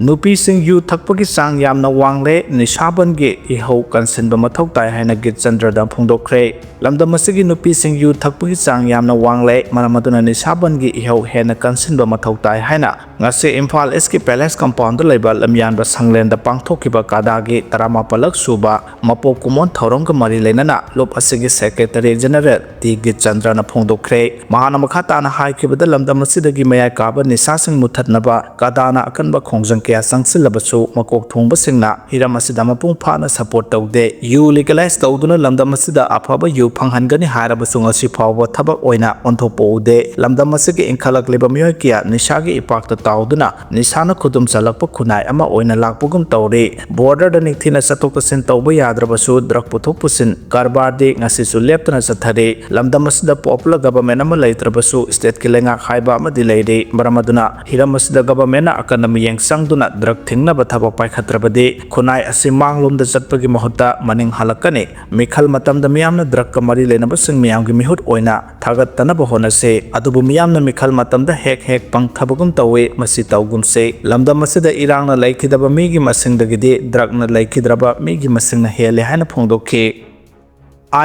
ꯅꯨꯄꯤꯁꯤꯡ ꯌꯨ ꯊꯛꯄꯒꯤ ꯆꯥꯡ ꯌꯥꯝꯅ ꯋꯥꯡꯂꯦ, ꯅꯤꯁꯥꯕꯟꯒꯤ ꯏꯍꯧ ꯀꯟꯁꯤꯟꯕ ꯃꯊꯧ ꯇꯥꯏ ꯍꯥꯏꯅ ꯒꯤꯠꯆꯟꯗ꯭ꯔꯗ ꯐꯣꯡꯗꯣꯛꯈ꯭ꯔꯦ꯫ ꯂꯝꯗꯝ ꯑꯁꯤꯒꯤ ꯅꯨꯄꯤꯁꯤꯡ ꯌꯨ ꯊꯛꯄꯒꯤ ꯆꯥꯡ ꯌꯥꯝꯅ ꯋꯥꯡꯂꯦ, ꯃꯔꯝ ꯑꯗꯨꯅ ꯅꯤꯁꯥꯕꯟꯒꯤ ꯏꯍꯧ ꯍꯦꯟꯅ ꯀꯟꯁꯤꯟꯕ ꯃꯊꯧ ꯇꯥꯏ ꯍꯥꯏꯅ ꯉꯁꯤ ꯏꯝꯐꯥꯜ ꯏꯁꯀꯤ Palace Compoundꯗ ꯂꯩꯕ ꯂꯝꯌꯥꯟꯕ ꯁꯪꯂꯦꯟꯗ ꯄꯥꯡꯊꯣꯛꯈꯤꯕ ꯀꯥꯗꯥꯒꯤ ꯇꯔꯥꯃꯥꯄꯜꯂꯛ ꯁꯨꯕ ꯃꯄꯣꯛ ꯀꯨꯝꯑꯣꯟ ꯊꯧꯔꯝꯒ ꯃꯔꯤ ꯂꯩꯅꯅ ꯂꯨꯞ ꯑꯁꯤꯒꯤ Secretary General ꯇꯤ ꯒꯤꯠꯆꯟꯗ꯭ꯔꯅ ꯐꯣꯡꯗꯣꯛꯈ꯭ꯔꯦ꯫ ꯃꯍꯥꯛꯅ ꯃꯈꯥ ꯇꯥꯅ ꯍꯥꯏꯈꯤꯕꯗ, ꯂꯝꯗꯝ ꯑꯁꯤꯗꯒꯤ ꯃꯌꯥꯏ ꯀꯥꯕ ꯅꯤꯁꯥꯁꯤꯡ ꯃꯨꯊꯠꯅꯕ ꯀꯥꯗꯥꯅ ꯑꯀꯟꯕ ꯈꯣꯡꯖꯪ ꯀꯌꯥ ꯆꯪꯁꯤꯜꯂꯕꯁꯨ, ꯃꯀꯣꯛ ꯊꯣꯡꯕꯁꯤꯡꯅ ꯍꯤꯔꯝ ꯑꯁꯤꯗ ꯃꯄꯨꯡ ꯐꯥꯅ support ꯇꯧꯗꯦ꯫ ꯌꯨ legalize ꯇꯧꯗꯨꯅ ꯂꯝꯗꯝ ꯑꯁꯤꯗ ꯑꯐꯕ ꯌꯨ ꯐꯪꯍꯟꯒꯅꯤ ꯍꯥꯏꯔꯕꯁꯨ, ꯉꯁꯤ ꯐꯥꯎꯕ ꯊꯕꯛ ꯑꯣꯏꯅ ꯑꯣꯟꯊꯣꯛꯄ ꯎꯗꯦ꯫ ꯂꯝꯗꯝ ꯑꯁꯤꯒꯤ ꯏꯟꯈꯠꯂꯛꯂꯤꯕ ꯃꯤꯑꯣꯏ ꯀꯌꯥ ꯅꯤꯁꯥꯒꯤ ꯏꯄꯥꯛꯇ ꯇꯥꯎꯗꯨꯅ ꯅꯤꯁꯥꯅ ꯈꯨꯗꯨꯝ ꯆꯜꯂꯛꯄ ꯈꯨꯟꯅꯥꯏ ꯑꯃ ꯑꯣꯏꯅ ꯂꯥꯛꯄꯒꯨꯝ ꯇꯧꯔꯤ꯫ Borderꯗ ꯅꯤꯡꯊꯤꯅ ꯆꯠꯊꯣꯛ ꯆꯠꯁꯤꯟ ꯇꯧꯕ ꯌꯥꯗ꯭ꯔꯕꯁꯨ, drug ꯄꯨꯊꯣꯛ ꯄꯨꯁꯤꯟ ꯀꯔꯕꯥꯔꯗꯤ ꯉꯁꯤꯁꯨ ꯂꯦꯞꯇꯅ ꯆꯠꯊꯔꯤ꯫ ꯂꯝꯗꯝ ꯑꯁꯤꯗ popular government ꯑꯃ ꯂꯩꯇ꯭ꯔꯕꯁꯨ, stateꯀꯤ ꯂꯩꯉꯥꯛ ꯍꯥꯏꯕ ꯑꯃꯗꯤ ꯂꯩꯔꯤ꯫ ꯃꯔꯝ ꯑꯗꯨꯅ ꯍꯤꯔꯝ ꯑꯁꯤꯗ governmentꯅ ꯑꯀꯟꯕ ꯃꯤꯠꯌꯦꯡ ꯆꯪꯗꯨꯅ drug ꯊꯤꯡꯅꯕ ꯊꯕꯛ ꯄꯥꯏꯈꯠꯇ꯭ꯔꯕꯗꯤ, ꯈꯨꯟꯅꯥꯏ ꯑꯁꯤ ꯃꯥꯡꯂꯣꯝꯗ ꯆꯠꯄꯒꯤ ꯃꯍꯨꯠꯇ ꯃꯅꯤꯡ ꯍꯜꯂꯛꯀꯅꯤ꯫ ꯃꯤꯈꯜ ꯃꯇꯝꯗ ꯃꯤꯌꯥꯝꯅ drugꯀ ꯃꯔꯤ ꯂꯩꯅꯕꯁꯤꯡ ꯃꯤꯌꯥꯝꯒꯤ ꯃꯤꯍꯨꯠ ꯑꯣꯏꯅ ꯊꯥꯒꯠꯇꯅꯕ ꯍꯣꯠꯅꯁꯤ꯫ ꯑꯗꯨꯕꯨ ꯃꯤꯌꯥꯝꯅ ꯃꯤꯈꯜ ꯃꯇꯝꯗ ꯍꯦꯛ ꯍꯦꯛ ꯄꯪꯊꯕꯒꯨꯝ ꯇꯧꯏ꯫ ꯃꯁꯤ ꯇꯧꯒꯨꯝꯁꯤ꯫ ꯂꯝꯗꯝ ꯑꯁꯤꯗ ꯏꯔꯥꯡꯅ ꯂꯩꯈꯤꯗꯕ ꯃꯤꯒꯤ ꯃꯁꯤꯡꯗꯒꯤꯗꯤ drugꯅ ꯂꯩꯈꯤꯗ꯭ꯔꯕ ꯃꯤꯒꯤ ꯃꯁꯤꯡꯅ ꯍꯦꯜꯂꯦ ꯍꯥꯏꯅ ꯐꯣꯡꯗꯣꯛꯈꯤ꯫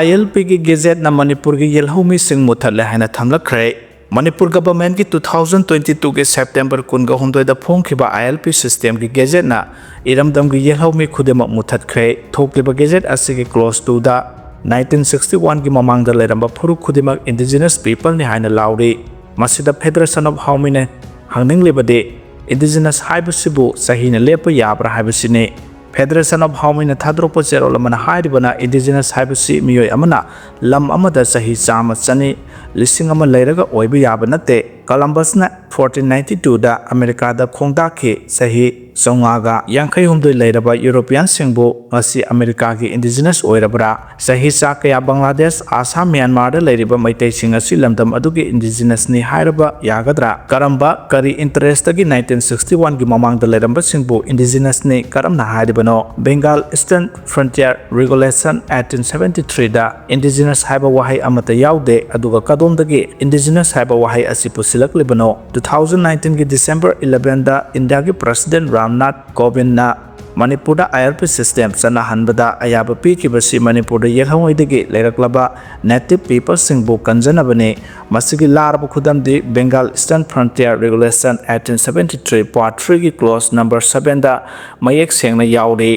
ILPꯒꯤ gazetteꯅ ꯃꯅꯤꯄꯨꯔꯒꯤ ꯌꯦꯜꯍꯧꯃꯤꯁꯤꯡ ꯃꯨꯊꯠꯂꯦ ꯍꯥꯏꯅ ꯊꯝꯂꯛꯈ꯭ꯔꯦ꯫ Manipur governmentꯀꯤ two thousand twenty twoꯒꯤ September ꯀꯨꯟꯒ ꯍꯨꯝꯗꯣꯏꯗ ꯐꯣꯡꯈꯤꯕ ILP systemꯒꯤ gazetteꯅ ꯏꯔꯝꯗꯝꯒꯤ ꯌꯦꯜꯍꯧꯃꯤ ꯈꯨꯗꯤꯡꯃꯛ ꯃꯨꯊꯠꯈ꯭ꯔꯦ꯫ ꯊꯣꯛꯂꯤꯕ gazette ꯑꯁꯤꯒꯤ clause twoꯗ nineteen sixty oneꯒꯤ ꯃꯃꯥꯡꯗ ꯂꯩꯔꯝꯕ ꯐꯨꯔꯨꯞ ꯈꯨꯗꯤꯡꯃꯛ indigenous peopleꯅꯤ ꯍꯥꯏꯅ ꯂꯥꯎꯔꯤ꯫ ꯃꯁꯤꯗ Federation of Howmiꯅ ꯍꯪꯅꯤꯡꯂꯤꯕꯗꯤ, indigenous ꯍꯥꯏꯕꯁꯤꯕꯨ ꯆꯍꯤꯅ ꯂꯦꯞꯄ ꯌꯥꯕ꯭ꯔꯥ ꯍꯥꯏꯕꯁꯤꯅꯤ꯫ Federation of Howmiꯅ ꯊꯥꯗꯣꯔꯛꯄ ꯆꯦꯔꯣꯜ ꯑꯃꯅ ꯍꯥꯏꯔꯤꯕꯅ, indigenous ꯍꯥꯏꯕꯁꯤ ꯃꯤꯑꯣꯏ ꯑꯃꯅ ꯂꯝ ꯑꯃꯗ ꯆꯍꯤ ꯆꯥꯝꯃ, ꯆꯅꯤ, ꯂꯤꯁꯤꯡ ꯑꯃ ꯂꯩꯔꯒ ꯑꯣꯏꯕ ꯌꯥꯕ ꯅꯠꯇꯦ꯫ ꯀꯂꯝꯕꯁꯅ ꯐꯣꯔꯇꯤꯟ ꯅꯥꯏꯟꯇꯤ ꯇꯨꯗ ꯑꯃꯦꯔꯤꯀꯥꯗ ꯈꯣꯡꯗꯥꯈꯤ꯫ ꯆꯍꯤ ꯆꯥꯝꯃꯉꯥꯒ ꯌꯥꯡꯈꯩ ꯍꯨꯝꯗꯣꯏ ꯂꯩꯔꯕ ꯌꯨꯔꯣꯄꯤꯌꯥꯟꯁꯤꯡꯕꯨ ꯉꯁꯤ ꯑꯃꯦꯔꯤꯀꯥꯒꯤ ꯏꯟꯗꯤꯖꯤꯅꯁ ꯑꯣꯏꯔꯕ꯭ꯔꯥ? ꯆꯍꯤ ꯆꯥ ꯀꯌꯥ ꯕꯪꯒ꯭ꯂꯥꯗꯦꯁ, ꯑꯁꯥꯝ, ꯃ꯭ꯌꯥꯟꯃꯥꯔꯗ ꯂꯩꯔꯤꯕ ꯃꯩꯇꯩꯁꯤꯡ ꯑꯁꯤ ꯂꯝꯗꯝ ꯑꯗꯨꯒꯤ ꯏꯟꯗꯤꯖꯤꯅꯁꯅꯤ ꯍꯥꯏꯔꯕ ꯌꯥꯒꯗ꯭ꯔꯥ? ꯀꯔꯝꯕ, ꯀꯔꯤ ꯏꯟꯇꯔꯦꯁꯇꯒꯤ ꯅꯥꯏꯟꯇꯤꯟ ꯁꯤꯛꯁꯇꯤ ꯋꯥꯟꯒꯤ ꯃꯃꯥꯡꯗ ꯂꯩꯔꯝꯕꯁꯤꯡꯕꯨ ꯏꯟꯗꯤꯖꯤꯅꯁꯅꯤ ꯀꯔꯝꯅ ꯍꯥꯏꯔꯤꯕꯅꯣ? Bengal eastern frontier regulation eighteen seventy ꯊ꯭ꯔꯤꯗ ꯏꯟꯗꯤꯖꯤꯅꯁ ꯍꯥꯏꯕ ꯋꯥꯍꯩ ꯑꯃꯠꯇ ꯌꯥꯎꯗꯦ, ꯑꯗꯨꯒ ꯀꯗꯣꯝꯗꯒꯤ ꯏꯟꯗꯤꯖꯤꯅꯁ ꯍꯥꯏꯕ ꯋꯥꯍꯩ ꯑꯁꯤ ꯄꯨꯁꯤꯜꯂꯛꯂꯤꯕꯅꯣ? ꯇꯨ ꯊꯥꯎꯖꯟ ꯅꯥꯏꯟꯇꯤꯟꯒꯤ ꯗꯤꯁꯦꯝꯕꯔ ꯏꯂꯦꯚꯦꯟꯗ ꯏꯟꯗꯤꯌꯥꯒꯤ ꯄ꯭ꯔꯁꯤꯗꯦꯟ ꯔꯥꯝꯅꯥꯊ ꯀꯣꯕꯤꯟꯗꯅ ꯃꯅꯤꯄꯨꯔꯗ ꯑꯥꯏ ꯑꯦꯜ ꯄꯤ ꯁꯤꯁꯇꯦꯝ ꯆꯠꯅꯍꯟꯕꯗ ꯑꯌꯥꯕ ꯄꯤꯈꯤꯕꯁꯤ ꯃꯅꯤꯄꯨꯔꯗ ꯌꯦꯜꯍꯧꯉꯩꯗꯒꯤ ꯂꯩꯔꯛꯂꯕ ꯅꯦꯇꯤꯚ ꯄꯤꯄꯜꯁꯤꯡꯕꯨ ꯀꯟꯖꯅꯕꯅꯤ꯫ ꯃꯁꯤꯒꯤ ꯂꯥꯔꯕ ꯈꯨꯗꯝꯗꯤ Bengal eastern frontier regulation eighteen seventy three part ꯊ꯭ꯔꯤꯒꯤ ꯀ꯭ꯂꯣꯖ ꯅꯝꯕꯔ ꯁꯚꯦꯟꯗ ꯃꯌꯦꯛ ꯁꯦꯡꯅ ꯌꯥꯎꯔꯤ꯫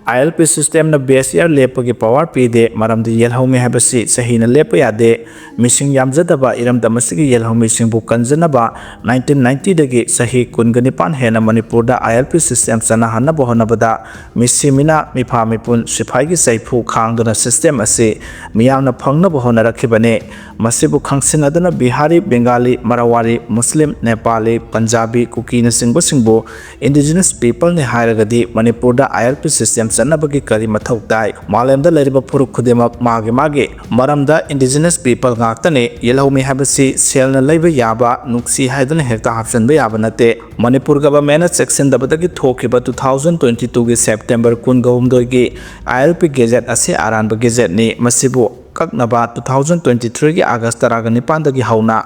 ꯑꯥꯏ ꯑꯦꯜ ꯄꯤ ꯁꯤꯁꯇꯦꯝꯅ ꯕꯦꯁ ꯏꯌꯥꯔ ꯂꯦꯞꯄꯒꯤ ꯄꯋꯥꯔ ꯄꯤꯗꯦ, ꯃꯔꯝꯗꯤ ꯌꯦꯜꯍꯧꯃꯤ ꯍꯥꯏꯕꯁꯤ ꯆꯍꯤꯅ ꯂꯦꯞꯄ ꯌꯥꯗꯦ꯫ ꯃꯤꯁꯤꯡ ꯌꯥꯝꯖꯗꯕ ꯏꯔꯝꯗꯝ ꯑꯁꯤꯒꯤ ꯌꯦꯜꯍꯧꯃꯤꯁꯤꯡꯕꯨ ꯀꯟꯖꯅꯕ ꯅꯥꯏꯟꯇꯤꯟ ꯅꯥꯏꯟꯇꯤꯗꯒꯤ ꯆꯍꯤ ꯀꯨꯟꯒ ꯅꯤꯄꯥꯟ ꯍꯦꯟꯅ ꯃꯅꯤꯄꯨꯔꯗ ꯑꯥꯏ ꯑꯦꯜ ꯄꯤ ꯁꯤꯁꯇꯦꯝ ꯆꯠꯅꯍꯟꯅꯕ ꯍꯣꯠꯅꯕꯗ ꯃꯤꯁꯤ ꯃꯤꯅꯥ, ꯃꯤꯐꯥ ꯃꯤꯄꯨꯟ, ꯁꯤꯐꯥꯏꯒꯤ ꯆꯩꯐꯨ ꯈꯥꯡꯗꯨꯅ ꯁꯤꯁꯇꯦꯝ ꯑꯁꯤ ꯃꯤꯌꯥꯝꯅ ꯐꯪꯅꯕ ꯍꯣꯠꯅꯔꯛꯈꯤꯕꯅꯤ꯫ ꯃꯁꯤꯕꯨ ꯈꯪꯁꯤꯟꯅꯗꯨꯅ ꯕꯤꯍꯥꯔꯤ, ꯕꯦꯡꯒꯥꯂꯤ, ꯃꯔꯋꯥꯔꯤ, ꯃꯨꯁꯂꯤꯝ, ꯅꯦꯄꯥꯂꯤ, ꯄꯟꯖꯥꯕꯤ, ꯀꯨꯀꯤꯅꯆꯤꯡꯕꯁꯤꯡꯕꯨ ꯏꯟꯗꯤꯖꯤꯅꯁ ꯄꯤꯄꯜꯅꯤ ꯍꯥꯏꯔꯒꯗꯤ ꯃꯅꯤꯄꯨꯔꯗ ꯑꯥꯏ ꯑꯦꯜ ꯄꯤ ꯁꯤꯁꯇꯦꯝ ꯆꯠꯅꯕꯒꯤ ꯀꯔꯤ ꯃꯊꯧ ꯇꯥꯏ? ꯃꯥꯂꯦꯝꯗ ꯂꯩꯔꯤꯕ ꯐꯨꯔꯨꯞ ꯈꯨꯗꯤꯡꯃꯛ ꯃꯥꯒꯤ ꯃꯥꯒꯤ ꯃꯔꯝꯗ ꯏꯟꯗꯤꯖꯤꯅꯁ ꯄꯤꯄꯜ ꯉꯥꯛꯇꯅꯤ꯫ ꯌꯦꯜꯍꯧꯃꯤ ꯍꯥꯏꯕꯁꯤ ꯁꯦꯜꯅ ꯂꯩꯕ ꯌꯥꯕ ꯅꯨꯡꯁꯤ ꯍꯥꯏꯗꯨꯅ ꯍꯦꯛꯇ ꯍꯥꯞꯆꯤꯟꯕ ꯌꯥꯕ ꯅꯠꯇꯦ꯫ ꯃꯅꯤꯄꯨꯔ ꯒꯚꯔꯟꯃꯦꯟꯠꯅ ꯆꯦꯛꯁꯤꯟꯗꯕꯗꯒꯤ ꯊꯣꯛꯈꯤꯕ ꯇꯨ ꯊꯥꯎꯖꯟ ꯇ꯭ꯋꯦꯟꯇꯤ ꯇꯨꯒꯤ ꯁꯦꯞꯇꯦꯝꯕꯔ ꯀꯨꯟꯒ ꯍꯨꯝꯗꯣꯏꯒꯤ ꯑꯥꯏ ꯑꯦꯜ ꯄꯤ ꯒꯦꯖꯦꯠ ꯑꯁꯤ ꯑꯔꯥꯟꯕ ꯒꯦꯖꯦꯠꯅꯤ꯫ ꯃꯁꯤꯕꯨ ꯀꯛꯅꯕ ꯇꯨ ꯊꯥꯎꯖꯟ ꯇ꯭ꯋꯦꯟꯇꯤ ꯊ꯭ꯔꯤꯒꯤ ꯑꯥꯒꯁ ꯇꯔꯥꯒ ꯅꯤꯄꯥꯟꯗꯒꯤ ꯍꯧꯅ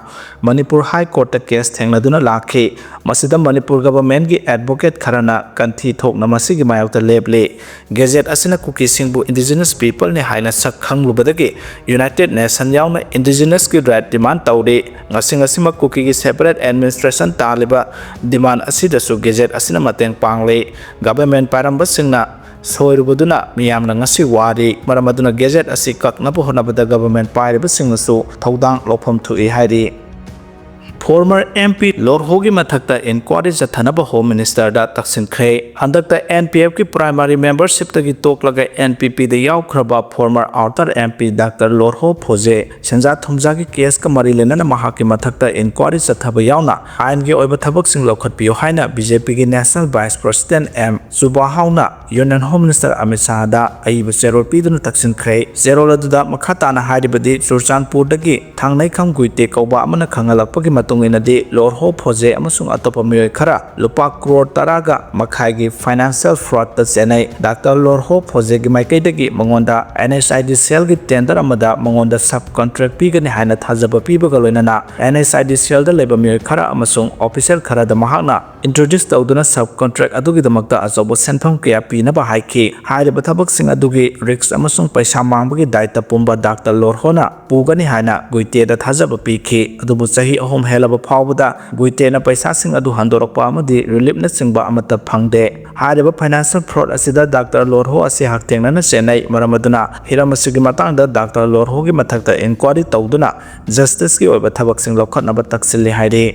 ꯃꯅꯤꯄꯨꯔ ꯍꯥꯏ ꯀꯣꯔꯠꯇ ꯀꯦꯁ ꯊꯦꯡꯅꯗꯨꯅ ꯂꯥꯛꯈꯤ꯫ ꯃꯁꯤꯗ ꯃꯅꯤꯄꯨꯔ ꯒꯚꯔꯟꯃꯦꯟꯠꯀꯤ ꯑꯦꯗꯚꯣꯀꯦꯠ ꯈꯔꯅ ꯀꯟꯊꯤ ꯊꯣꯛꯅ ꯃꯁꯤꯒꯤ ꯃꯥꯌꯣꯛꯇ ꯂꯦꯞꯂꯤ꯫ ꯒꯦꯖꯦꯠ ꯑꯁꯤꯅ ꯀꯨꯀꯤꯁꯤꯡꯕꯨ ꯏꯟꯗꯤꯖꯤꯅꯁ ꯄꯤꯄꯜꯅꯤ ꯍꯥꯏꯅ ꯁꯛ ꯈꯪꯂꯨꯕꯗꯒꯤ ꯌꯨꯅꯥꯏꯇꯦꯗ ꯅꯦꯁꯟ ꯌꯥꯎꯅ ꯏꯟꯗꯤꯖꯤꯅꯁꯀꯤ ꯔꯥꯏꯠ ꯗꯤꯃꯥꯟꯗ ꯇꯧꯔꯤ꯫ ꯉꯁꯤ ꯉꯁꯤꯃꯛ ꯀꯨꯀꯤꯒꯤ ꯁꯦꯄꯔꯦꯠ ꯑꯦꯗꯃꯤꯅꯤꯁꯇ꯭ꯔꯦꯁꯟ ꯇꯥꯜꯂꯤꯕ ꯗꯤꯃꯥꯟꯗ ꯑꯁꯤꯗꯁꯨ ꯒꯦꯖꯦꯠ ꯑꯁꯤꯅ ꯃꯇꯦꯡ ꯄꯥꯡꯂꯤ꯫ ꯒꯚꯔꯟꯃꯦꯟꯠ ꯄꯥꯏꯔꯝꯕꯁꯤꯡꯅ ꯁꯣꯏꯔꯨꯕꯗꯨꯅ ꯃꯤꯌꯥꯝꯅ ꯉꯁꯤ ꯋꯥꯔꯤ꯫ ꯃꯔꯝ ꯑꯗꯨꯅ ꯒꯦꯖꯦꯠ ꯑꯁꯤ ꯀꯛꯅꯕ ꯍꯣꯠꯅꯕꯗ ꯒꯚꯔꯟꯃꯦꯟꯠ ꯄꯥꯏꯔꯤꯕꯁꯤꯡꯅꯁꯨ ꯊꯧꯗꯥꯡ ꯂꯧꯐꯝ ꯊꯣꯛꯏ ꯍꯥꯏꯔꯤ꯫ Former M P ꯂꯣꯔꯍꯣꯒꯤ ꯃꯊꯛꯇ inquiry ꯆꯠꯊꯅꯕ Home Minister ꯗ ꯇꯛꯁꯤꯟꯈ꯭ꯔꯦ꯫ ꯍꯟꯗꯛꯇ N P F ꯀꯤ primary membership ꯇꯒꯤ ꯇꯣꯛꯂꯒ N P P ꯗ ꯌꯥꯎꯈ꯭ꯔꯕ former outer M P Doctor ꯂꯣꯔꯍꯣ ꯐꯣꯖꯦ ꯁꯦꯟꯖꯥ ꯊꯨꯝꯖꯥꯒꯤ case ꯀ ꯃꯔꯤ ꯂꯩꯅꯅ ꯃꯍꯥꯛꯀꯤ ꯃꯊꯛꯇ inquiry ꯆꯠꯊꯕ ꯌꯥꯎꯅ ꯑꯥꯏꯟꯒꯤ ꯑꯣꯏꯕ ꯊꯕꯛꯁꯤꯡ ꯂꯧꯈꯠꯄꯤꯌꯨ ꯍꯥꯏꯅ B J P ꯒꯤ National Vice President M ꯆꯨꯕꯥꯍꯥꯎꯅ Union Home Minister Amit ꯁꯥꯍꯗ ꯑꯏꯕ ꯆꯦꯔꯣꯜ ꯄꯤꯗꯨꯅ ꯇꯛꯁꯤꯟꯈ꯭ꯔꯦ꯫ ꯆꯦꯔꯣꯜ ꯑꯗꯨꯗ ꯃꯈꯥ ꯇꯥꯅ ꯍꯥꯏꯔꯤꯕꯗꯤ, ꯆꯨꯔꯆꯥꯟꯄꯨꯔꯗꯒꯤ ꯊꯥꯡꯅꯩꯈꯝ ꯒꯨꯏꯇꯦ ꯀꯧꯕ ꯑꯃꯅ ꯈꯪꯍꯜꯂꯛꯄꯒꯤ ꯃꯇꯨꯡ ꯏꯟꯅꯗꯤ, ꯂꯣꯔꯍꯣ ꯐꯣꯖꯦ ꯑꯃꯁꯨꯡ ꯑꯇꯣꯞꯄ ꯃꯤꯑꯣꯏ ꯈꯔ ꯂꯨꯄꯥ ꯀ꯭ꯔꯣꯔ ꯇꯔꯥꯒ ꯃꯈꯥꯏꯒꯤ financial fraud ꯇ ꯆꯦꯟꯅꯩ꯫ ꯗꯥꯛꯇꯔ ꯂꯣꯔꯍꯣ ꯐꯣꯖꯦꯒꯤ ꯃꯥꯏꯀꯩꯗꯒꯤ ꯃꯉꯣꯟꯗ N H I D cell ꯒꯤ tender ꯑꯃꯗ ꯃꯉꯣꯟꯗ sub contract ꯄꯤꯒꯅꯤ ꯍꯥꯏꯅ ꯊꯥꯖꯕ ꯄꯤꯕꯒ ꯂꯣꯏꯅꯅ N H I D cell ꯗ ꯂꯩꯕ ꯃꯤꯑꯣꯏ ꯈꯔ ꯑꯃꯁꯨꯡ official ꯈꯔꯗ ꯃꯍꯥꯛꯅ introduce ꯇꯧꯗꯨꯅ sub contract ꯑꯗꯨꯒꯤꯗꯃꯛꯇ ꯑꯆꯧꯕ ꯁꯦꯟꯐꯝ ꯀꯌꯥ ꯄꯤꯅꯕ ꯍꯥꯏꯈꯤ꯫ ꯍꯥꯏꯔꯤꯕ ꯊꯕꯛꯁꯤꯡ ꯑꯗꯨꯒꯤ risk ꯑꯃꯁꯨꯡ ꯄꯩꯁꯥ ꯃꯥꯡꯕꯒꯤ ꯗꯥꯏꯇ ꯄꯨꯝꯕ ꯗꯥꯛꯇꯔ ꯂꯣꯔꯍꯣꯅ ꯄꯨꯒꯅꯤ ꯍꯥꯏꯅ ꯒꯨꯏꯇꯦꯗ ꯊꯥꯖꯕ ꯄꯤꯈꯤ꯫ ꯑꯗꯨꯕꯨ ꯆꯍꯤ ꯑꯍꯨꯝ ꯍꯦꯜꯂꯕ ꯐꯥꯎꯕꯗ ꯒꯨꯏꯇꯦꯅ ꯄꯩꯁꯥꯁꯤꯡ ꯑꯗꯨ ꯍꯟꯗꯣꯔꯛꯄ ꯑꯃꯗꯤ relief ꯅꯆꯤꯡꯕ ꯑꯃꯠꯇ ꯐꯪꯗꯦ꯫ ꯍꯥꯏꯔꯤꯕ financial fraud ꯑꯁꯤꯗ ꯗꯥꯛꯇꯔ ꯂꯣꯔꯍꯣ ꯑꯁꯤ ꯍꯛꯊꯦꯡꯅꯅ ꯆꯦꯟꯅꯩ꯫ ꯃꯔꯝ ꯑꯗꯨꯅ ꯍꯤꯔꯝ ꯑꯁꯤꯒꯤ ꯃꯇꯥꯡꯗ ꯗꯥꯛꯇꯔ ꯂꯣꯔꯍꯣꯒꯤ ꯃꯊꯛꯇ inquiry ꯇꯧꯗꯨꯅ justice ꯀꯤ ꯑꯣꯏꯕ ꯊꯕꯛꯁꯤꯡ ꯂꯧꯈꯠꯅꯕ ꯇꯛꯁꯤꯜꯂꯤ ꯍꯥꯏꯔꯤ꯫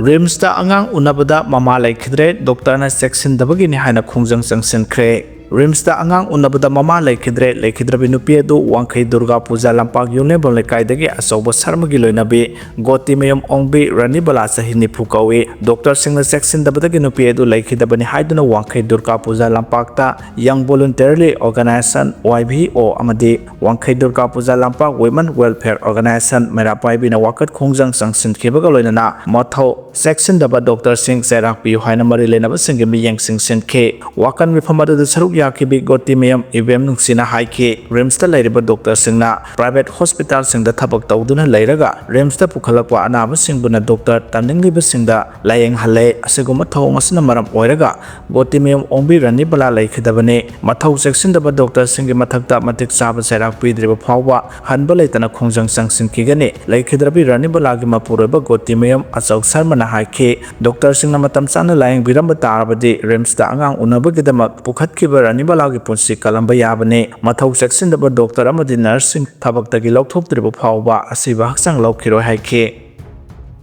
ꯔꯤꯝꯁꯇ ꯑꯉꯥꯡ ꯎꯅꯕꯗ ꯃꯃꯥ ꯂꯩꯈꯤꯗ꯭ꯔꯦ, ꯗꯣꯛꯇꯔꯅ ꯆꯦꯛꯁꯤꯟꯗꯕꯒꯤꯅꯤ ꯍꯥꯏꯅ ꯈꯣꯡꯖꯪ ꯆꯪꯁꯤꯟꯈ꯭ꯔꯦ꯫ ꯔꯤꯝꯁꯇ ꯑꯉꯥꯡ ꯎꯅꯕꯗ ꯃꯃꯥ ꯂꯩꯈꯤꯗ꯭ꯔꯦ, ꯂꯩꯈꯤꯗ꯭ꯔꯕꯤ ꯅꯨꯄꯤ ꯑꯗꯨ ꯋꯥꯡꯈꯩ ꯗꯨꯔꯒꯥ ꯄꯨꯖꯥ ꯂꯝꯄꯥꯛ ꯌꯨꯝꯂꯦꯝꯕꯝ ꯂꯩꯀꯥꯏꯗꯒꯤ ꯑꯆꯧꯕ ꯁꯔꯃꯒꯤ ꯂꯣꯏꯅꯕꯤ ꯒꯣꯇꯤꯃꯌꯨꯝ ꯑꯣꯡꯕꯤ ꯔꯥꯅꯤꯕꯂꯥ ꯆꯍꯤ ꯅꯤꯐꯨ ꯀꯧꯏ꯫ ꯗꯣꯛꯇꯔꯁꯤꯡꯅ ꯆꯦꯛꯁꯤꯟꯗꯕꯗꯒꯤ ꯅꯨꯄꯤ ꯑꯗꯨ ꯂꯩꯈꯤꯗꯕꯅꯤ ꯍꯥꯏꯗꯨꯅ ꯋꯥꯡꯈꯩ ꯗꯨꯔꯒꯥ ꯄꯨꯖꯥ ꯂꯝꯄꯥꯛꯇ Young Voluntarily Organization, Y V O, ꯑꯃꯗꯤ ꯋꯥꯡꯈꯩ ꯗꯨꯔꯒꯥ ꯄꯨꯖꯥ ꯂꯝꯄꯥꯛ Women Welfare Organization, ꯃꯩꯔꯥ ꯄꯥꯏꯕꯤꯅ ꯋꯥꯀꯠ ꯈꯣꯡꯖꯪ ꯆꯪꯁꯤꯟꯈꯤꯕꯒ ꯂꯣꯏꯅꯅ ꯃꯊꯧ ꯆꯦꯛꯁꯤꯟꯗꯕ ꯗꯣꯛꯇꯔꯁꯤꯡ ꯆꯩꯔꯥꯛ ꯄꯤꯌꯨ ꯍꯥꯏꯅ ꯃꯔꯤ ꯂꯩꯅꯕꯁꯤꯡꯒꯤ ꯃꯤꯠꯌꯦꯡ ꯆꯤꯡꯁꯤꯟꯈꯤ꯫ ꯋꯥꯀꯠ ꯃꯤꯐꯝ ꯑꯗꯨꯗ ꯁꯔꯨꯛ ꯌꯥꯈꯤꯕꯤ ꯒꯣꯇꯤꯃꯌꯨꯝ ꯏꯕꯦꯝ ꯅꯨꯡꯁꯤꯅ ꯍꯥꯏꯈꯤ, ꯔꯤꯝꯁꯇ ꯂꯩꯔꯤꯕ ꯗꯣꯛꯇꯔꯁꯤꯡꯅ private hospital ꯁꯤꯡꯗ ꯊꯕꯛ ꯇꯧꯗꯨꯅ ꯂꯩꯔꯒ ꯔꯤꯝꯁꯇ ꯄꯨꯈꯠꯂꯛꯄ ꯑꯅꯥꯕꯁꯤꯡꯕꯨꯅ ꯗꯣꯛꯇꯔ ꯇꯝꯅꯤꯡꯂꯤꯕꯁꯤꯡꯗ ꯂꯥꯌꯦꯡꯍꯜꯂꯦ꯫ ꯑꯁꯤꯒꯨꯝꯕ ꯊꯧꯑꯣꯡ ꯑꯁꯤꯅ ꯃꯔꯝ ꯑꯣꯏꯔꯒ ꯒꯣꯇꯤꯃꯌꯨꯝ ꯑꯣꯡꯕꯤ ꯔꯥꯅꯤꯕꯂꯥ ꯂꯩꯈꯤꯗꯕꯅꯤ꯫ ꯃꯊꯧ ꯆꯦꯛꯁꯤꯟꯗꯕ ꯗꯣꯛꯇꯔꯁꯤꯡꯒꯤ ꯃꯊꯛꯇ ꯃꯇꯤꯛ ꯆꯥꯕ ꯆꯩꯔꯥꯛ ꯄꯤꯗ꯭ꯔꯤꯕ ꯐꯥꯎꯕ ꯍꯟꯕ ꯂꯩꯇꯅ ꯈꯣꯡꯖꯪ ꯆꯪꯁꯤꯟꯈꯤꯒꯅꯤ꯫ ꯂꯩꯈꯤꯗ꯭ꯔꯕꯤ ꯔꯥꯅꯤꯕꯂꯥꯒꯤ ꯃꯄꯨꯔꯣꯏꯕ ꯒꯣꯇꯤꯃꯌꯨꯝ ꯑꯆꯧ ꯁꯔꯃꯅ ꯍꯥꯏꯈꯤ, ꯗꯣꯛꯇꯔꯁꯤꯡꯅ ꯃꯇꯝ ꯆꯥꯅ ꯂꯥꯌꯦꯡꯕꯤꯔꯝꯕ ꯇꯥꯔꯕꯗꯤ ꯔꯤꯝꯁꯇ ꯑꯉꯥꯡ ꯎꯅꯕꯒꯤꯗꯃꯛ ꯄꯨꯈꯠꯈꯤꯕ ꯔꯥꯅꯤꯕꯂꯥꯒꯤ ꯄꯨꯟꯁꯤ ꯀꯜꯂꯝꯕ ꯌꯥꯕꯅꯤ꯫ ꯃꯊꯧ ꯆꯦꯛꯁꯤꯟꯗꯕ ꯗꯣꯛꯇꯔ ꯑꯃꯗꯤ ꯅꯔꯁꯁꯤꯡ ꯊꯕꯛꯇꯒꯤ ꯂꯧꯊꯣꯛꯇ꯭ꯔꯤꯕ ꯐꯥꯎꯕ ꯑꯁꯤꯕ ꯍꯛꯆꯥꯡ ꯂꯧꯈꯤꯔꯣꯏ ꯍꯥꯏꯈꯤ꯫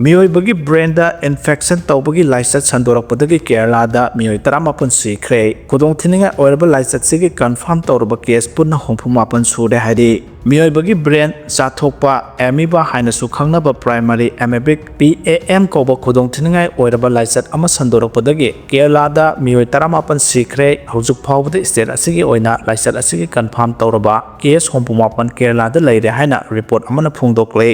ꯃꯤꯑꯣꯏꯕꯒꯤ brainꯗ infection ꯇꯧꯕꯒꯤ ꯂꯥꯏꯆꯠ ꯁꯟꯗꯣꯔꯛꯄꯗꯒꯤ ꯀꯦꯔꯂꯥꯗ ꯃꯤꯑꯣꯏ ꯇꯔꯥꯃꯥꯄꯟ ꯁꯤꯈ꯭ꯔꯦ꯫ ꯈꯨꯗꯣꯡꯊꯤꯅꯤꯡꯉꯥꯏ ꯑꯣꯏꯔꯕ ꯂꯥꯏꯆꯠꯁꯤꯒꯤ confirm ꯇꯧꯔꯕ case ꯄꯨꯟꯅ ꯍꯨꯝꯐꯨ ꯃꯥꯄꯟ ꯁꯨꯔꯦ ꯍꯥꯏꯔꯤ꯫ ꯃꯤꯑꯣꯏꯕꯒꯤ brain ꯆꯥꯊꯣꯛꯄ amoeba ꯍꯥꯏꯅꯁꯨ ꯈꯪꯅꯕ primary amoebic P A M ꯀꯧꯕ ꯈꯨꯗꯣꯡꯊꯤꯅꯤꯡꯉꯥꯏ ꯑꯣꯏꯔꯕ ꯂꯥꯏꯆꯠ ꯑꯃ ꯁꯟꯗꯣꯔꯛꯄꯗꯒꯤ ꯀꯦꯔꯂꯥꯗ ꯃꯤꯑꯣꯏ ꯇꯔꯥꯃꯥꯄꯟ ꯁꯤꯈ꯭ꯔꯦ꯫ ꯍꯧꯖꯤꯛ ꯐꯥꯎꯕꯗ state ꯑꯁꯤꯒꯤ ꯑꯣꯏꯅ ꯂꯥꯏꯆꯠ ꯑꯁꯤꯒꯤ confirm ꯇꯧꯔꯕ case ꯍꯨꯝꯐꯨ ꯃꯥꯄꯟ ꯀꯦꯔꯂꯥꯗ ꯂꯩꯔꯦ ꯍꯥꯏꯅ report ꯑꯃꯅ ꯐꯣꯡꯗꯣꯛꯂꯤ꯫